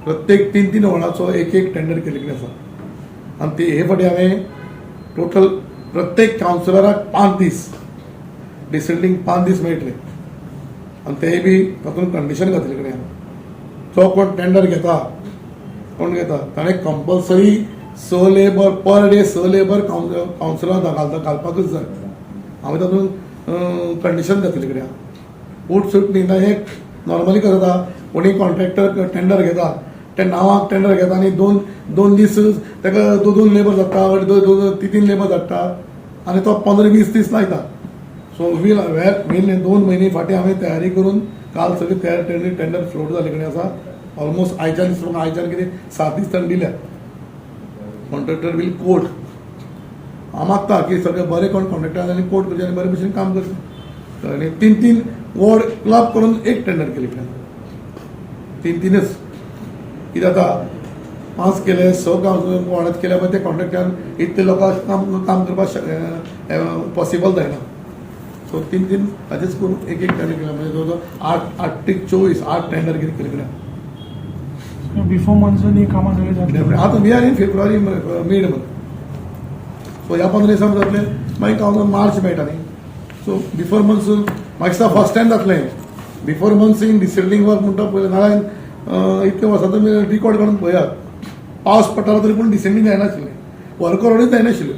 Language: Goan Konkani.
प्रत्येक तीन तीन वॉर्डाचो एक एक टेंडर केल्ले कडेन आसा. आनी ती हे फावटी हांवें टोटल प्रत्येक कावन्सिलराक 5 दीस डिसिल्टींग, 5 दीस मेळटले. आनी तेय बी तातूंत कंडिशन घातले कडेन आहा. जो कोण टेंडर घेता, कोण घेता, ताणें कंपल्सरी स लेबर पर डे, स लेबर कावन्सिलर घालता, घालपाकच जाय. हांवें तातूंत कंडिशन घातले कडेन आहा. उठ सूट न्ही ना. हे नॉर्मली कसं जाता, कोणी कॉन्ट्रॅक्टर टेंडर घेता, ते नांवाक टेंडर घेता आनी दोन दोन दीस ताका दोन दोन लेबर धाडटा, दोन दोन तीन तीन लेबर धाडटा आनी तो 15-20 दीस लायता. सो वील मेन 2 म्हयने फाटीं हांवें तयारी करून काल सगळी तयार टेंडर टेंडर फ्लोट जाल्ले कडेन आसा ऑलमोस्ट. आयच्यान दीस, आयच्यान कितें 7 दीस ताणें दिल्या. कॉन्ट्रॅक्टर वील कोट. हांव मागता की सगळे बरे कोण कॉन्ट्रॅक्टर आनी कोट करचे आनी बरे भशेन काम करचें. आनी तीन तीन वॉर्ड क्लब करून एक टेंडर केली कडेन, तीन तीनच. कितें जाता, पांच केले, स वॉर्डात केले, पळय ते कॉन्ट्रॅक्टरान इतले लोकांक काम काम करपाक पॉसिबल जायना. सो तीन तीन ताजेच करून एक एक टेंडर केला. म्हणजे जवळ जवळ आठ, आठ तीक 24, आठ टेंडर कितें केले कडेन. बिफोर मॉन्सून ही कामां सगळीं जातली? आतां we are in February mid month, so ह्या 15 दिसां जातले. मागीर कावून मार्च मेळटा न्ही. सो बिफोर मॉन्सून म्हाका दिसता फर्स्ट टायम जातलें बिफोर मॉन्सून डिसिल्टींग वर्क म्हणटा पळय. नाल्यार इतले वर्सां तुमी रिकॉर्ड काडून पळयात, पावस पडटालो तरी पूण डिसिल्टींग जायनाशिल्लें, वर्क ऑर्डरूय जायनाशिल्ल्यो.